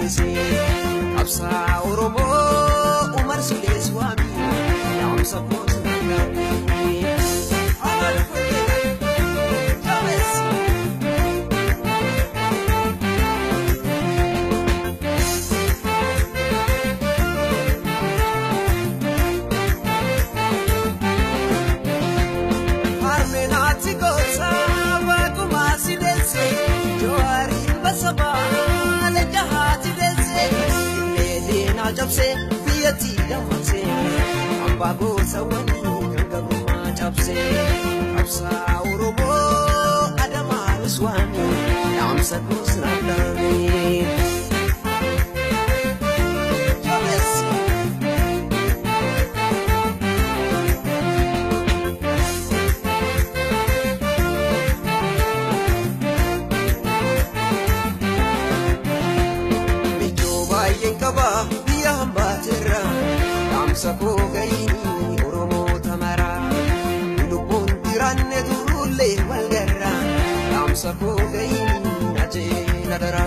jabeesse. Qabsaa Oromoo Umar Sulees waami, dhaamsa koos naaf dhaami. Jabeesse. Harmeenaatti gosa waaquma si deesse, Jawaariin basabaa leenca haati deesse. Illee diinaa cabse, biyyatti dammaqse, hambaa gosawwanii kan gabrummaa cabse. Qabsaa Oromoo Adamaa Ruswaanii, dhaamsa koos naaf dhaami. Jabeesse. Michuu baay'een qaba biyya hambaatirra, dhaamsa koo gahii Oromoota mara. Lubbuun jiraanne turullee wal garra, dhaamsa koo gahii ajeela dara.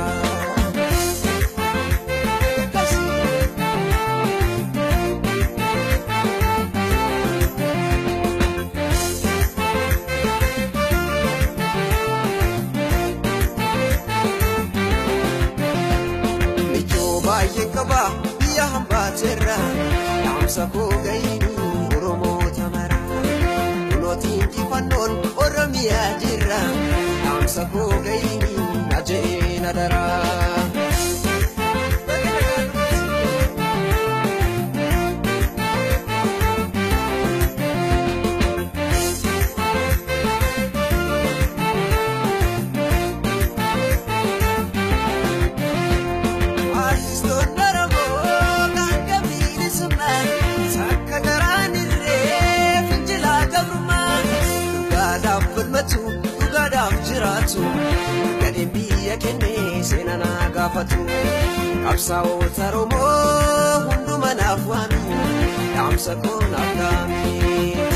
Michuu baay'een qaba biyya hambaatirra, dhaamsa koo gahii Oromoota mara. Kunooti injifannoon Oromiyaa jirra, dhaamsa koo gahii ajeela dara. Artistoonni Oromoo kan bilisummaa takka garaan irree fincilaa gabrummaa, dhugaadhaaf falmatu, dhugaadhaaf jiraatu, gadheen biyya kennee seena naa gaafatu. Qabsaa'ota Oromoo hunduma naaf waami, dhaamsa koo naaf dhaami.